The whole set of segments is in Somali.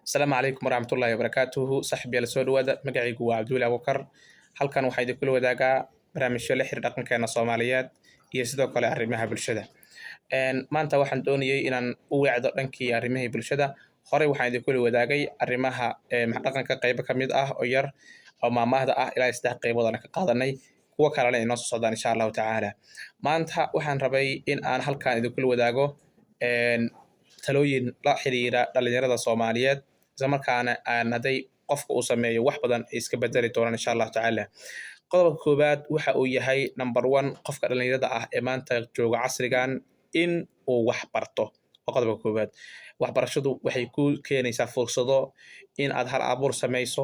Asalaamu calaykum waraxmatullaahi wabarakaatuhu. Saaxiibyaal, soo dhawaada. Magacaygu waa Cabdiweli Abuukar. Halkan waxaa idinkula wadaagaa barnaamijyo la xiriir dhaqankeena Soomaaliyeed iyo sidoo kale arrimaha bulshada. Maanta waxaan doonayay inaan u weecdo dhankii arrimihii bulshada. Horey waxaan idinkula wadaagay arrimaha dhaqanka qaybo ka mid ah oo yar oo maamaahda ah, ilaa 3 qaybood aan ka qaadanay, kuwo kalena inoo soo socdaan, insha Allahu tacaala. Maanta waxaan rabay in aan halkan idinkula wadaago talooyin la xiriira dhalinyarada Soomaaliyeed, isla markaana aan hadday qofka uu sameeyo wax badan ay iska bedeli doonaan, insha Allahu tacaala. Qodobka koowaad waxa uu yahay number one: qofka dhalinyarada ah ee maanta jooga casrigan in uu wax barto waa qodobka koowaad. Waxbarashadu waxay ku keenaysaa fursado in aad hal abuur samayso,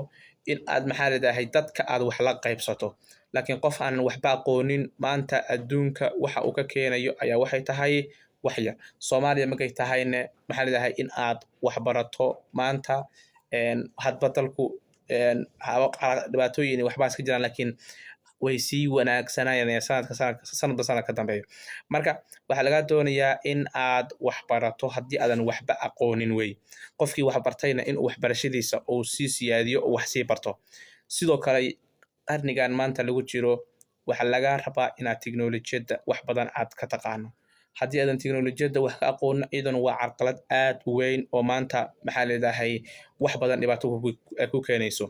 in aad, maxaa leedahay, dadka aad wax la qaybsato. Laakiin qof aan waxba aqoonin maanta adduunka waxa uu ka keenayo ayaa waxay tahay wax yar. Soomaaliya markay tahayne, maxaa leedahay, in aad wax barato maanta, hadba dalku dhibaatooyin waxbaa iska jiraan, laakiin way sii wanaagsanayaan sanadka sanadba sanad ka dambeeyo. Marka waxaa lagaa doonayaa in aad wax barato haddii aadan waxba aqoonin wey. Qofkii wax bartayna in uu waxbarashadiisa uu sii siyaadiyo oo wax sii barto. Sidoo kale, qarnigan maanta lagu jiro waxaa lagaa rabaa inaad tiknolojiyadda wax badan aad ka taqaano. Haddii aadan tiknolojiyadda wax ka aqoonin, iyaduna waa carqalad aad u weyn oo maanta, maxaa leedahay, wax badan dhibaato ku keenayso.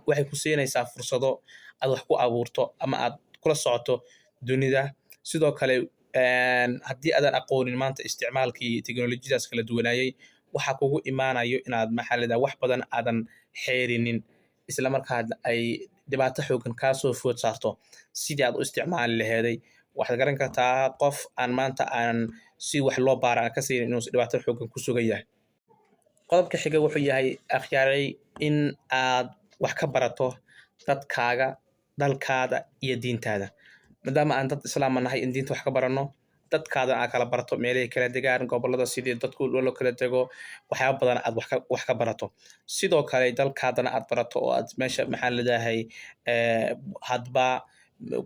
Waxay ku siinaysaa fursado aad wax ku abuurto ama aad kula socoto dunida. Sidoo kale, haddii aadan aqoonin maanta isticmaalkii teknolojiyadaas kala duwanaayay, waxaa kugu imaanayo inaad, maxaa leedahay, wax badan aadan xeerinin, isla markaa ay dhibaato xoogan kaasoo food saarto sidii aad u isticmaali laheeday. Waxaad garan kartaa qof aan maanta aan si wax loo baara aan ka siinin inuu dhibaato xoogan ku sugan yahay. Qodobka xiga wuxuu yahay, akhyaaray, in aad wax ka barato dadkaaga, dalkaada iyo diintaada. Maadaama aan dad Islaama nahay, in diinta wax ka baranno, dadkaada aad kala barato, meelahay kala degaan, gobolada sidii dadku loo kala dego, waxyaaba badan aad wax ka barato. Sidoo kale dalkaadana aad barato oo aad meesha, maxaa leedahay, hadba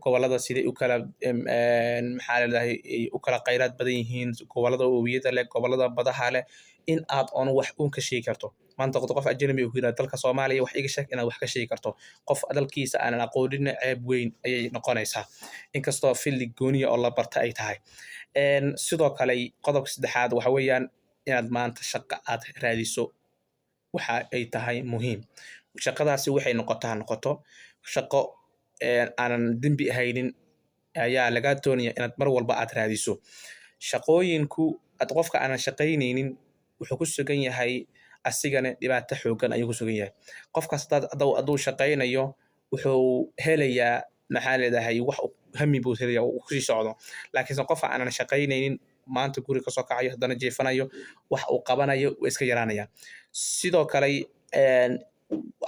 gobolada siday u kala, maxaa leedahay, u kala khayraad badan yihiin, gobolada webiyada leh, gobolada badaha leh, in aad oon wax uun ka sheegi karto. Maanta qof ajnabi uu ku yidhahdo dalka Soomaaliya wax iga sheeg, inaad wax ka sheegi karto. Qof dalkiisa aanan aqoonin ceeb weyn ayay noqonaysaa, inkastoo field gooniya oo la barta ay tahay. Sidoo kale, qodobka saddexaad waxa weeyaan inaad maanta shaqo aad raadiso. Waxa ay tahay muhiim. Shaqadaasi waxay noqotaa noqoto shaqo aanan dembi ahaynin ayaa laga doonaya inaad mar walba aad raadiso. Shaqooyinku ad qofka aanan shaqaynaynin wuxuu ku sugan yahay asigana dhibaato xoogan ayuu ku sugan yahay. Qofkaas hadduu shaqaynayo, wuxuu helayaa, maxaa leedahay, wax hami buu helaya uu kusii socdo. Laakiinse qofka aanan shaqaynaynin, maanta guri kasoo kacayo, haddana jiifanayo, wax uu qabanayo way iska yaraanayaan. Sidoo kale,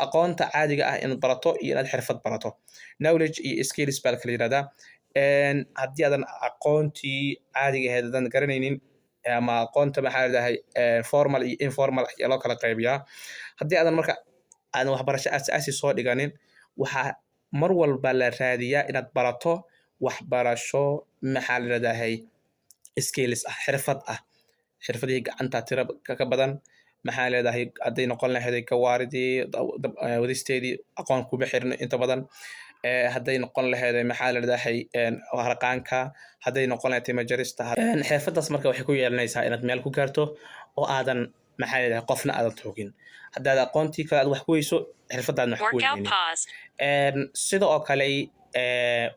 aqoonta caadiga ah inaad barato iyo inaad xirfad barato, knowledge iyo skills baa la kala yidhahdaa. Haddii aadan aqoontii caadiga ahayd aadan garanaynin ama aqoonta, maxaa leedahay, formal iyo informal ayaa loo kala qaybiyaa. Haddii aadan marka aadan waxbarasho asaasi soo dhiganin, waxaa mar walba la raadiyaa inaad barato waxbarasho, maxaa la yidhahdahay, skills ah, xirfad ah, xirfadihii gacanta tira ka badan. Maxaa leedahay, hadday noqon lahayd gawaaridii wadisteedii, aqoon kuma xirno inta badan. Hadday noqon lahayd, maxaa la leedahay, harqaanka, hadday noqon lahayd timajarista, xirfadaas marka waxay ku yeelanaysaa inaad meel ku gaarto oo aadan, maxaa leedahay, qofna aadan toogin. Haddaad aqoontii kale aad wax ku weyso, xirfadaadna wax ku Workout weynaynin. paused. Sida oo kale,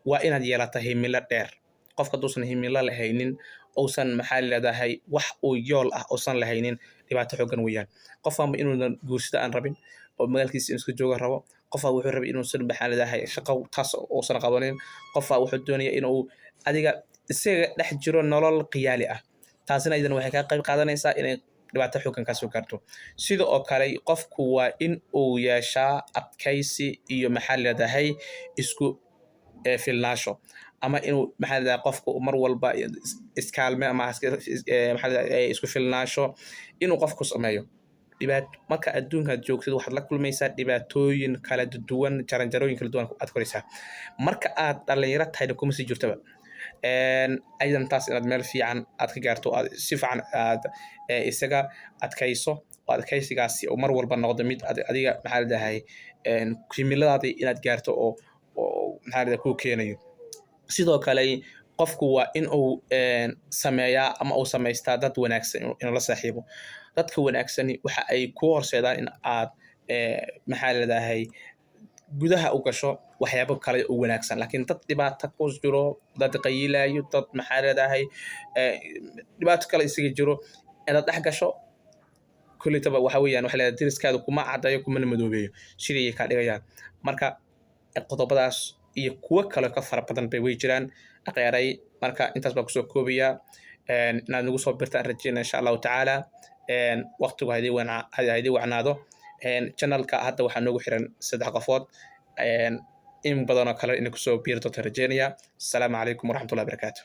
waa inaad yeelata himilo dheer. Qofka hadduusan himilo lahaynin, uusan, maxaa leedahay, wax uu yool ah uusan lahaynin, dhibaato xoogan weeyaan. Qof anba inuunan guursida aan rabin oo magaalkiisa inuu iska jooga rabo. Qofaa wuxuu rabay inuusan, maxaa leedahay, shaqo taas uusan qabanin. Qofaa wuxuu doonaya inuu adiga isaga dhex jiro nolol khiyaali ah. Taasina idan waxay kaa qayb qaadanaysaa inay dhibaato xoogan kasoo gaarto. Sida oo kale, qofku waa in uu yeeshaa adkaysi iyo, maxaa leedahay, isku filnaasho, ama inuu, maxaa leedahay, qofku mar walba iskaalme ama maxaa leedahay, isku filnaasho inuu qofku sameeyo. Dhibaat marka adduunkaad joogtid, waxaad la kulmaysaa dhibaatooyin kala duwan, jaranjarooyin kala duwan aad koraysaa. Marka aad dhalinyaro tahayna kuma sii jirtaba. Aydan taas inaad meel fiican aad ka gaarto, aad si fiican aad isaga adkayso. Oo adkaysigaasi oo mar walba noqdo mid adiga, maxaa la dhahay, himiladaadii inaad gaarto oo, maxaa la dhahay, kuu keenayo. Sidoo kale qofku waa in uu sameeyaa ama uu samaystaa dad wanaagsan inuu la saaxiibo. Dadka wanaagsani waxa ay kuu horseedaan in aad, maxaa la dhahay, gudaha u gasho waxyaabo kale oo wanaagsan. Laakiin dad dhibaato ku jiro, dad qayilayo, dad, maxaa leedahay, dhibaato kale isaga jiro inaad dhex gasho, kulitaba waxa weeyaan waxa leedahay deriskaada kuma caddayo kumana madoobeeyo, sidii ay kaa dhigayaan. Marka qodobadaas iyo kuwo kale ka fara badan bay way jiraan, akhyaaray. Marka intaas baan kusoo koobayaa. Inaad nagu soo birtaan rajeynaya, insha Allahu tacaala. Waqtigu haydii wacnaado. Channelka hadda waxaa noogu xiran saddex qofood. In badanoo kale inay kusoo biiri doonta rajeynaya. Asalaamu calaykum waraxmatullahi barakaatu.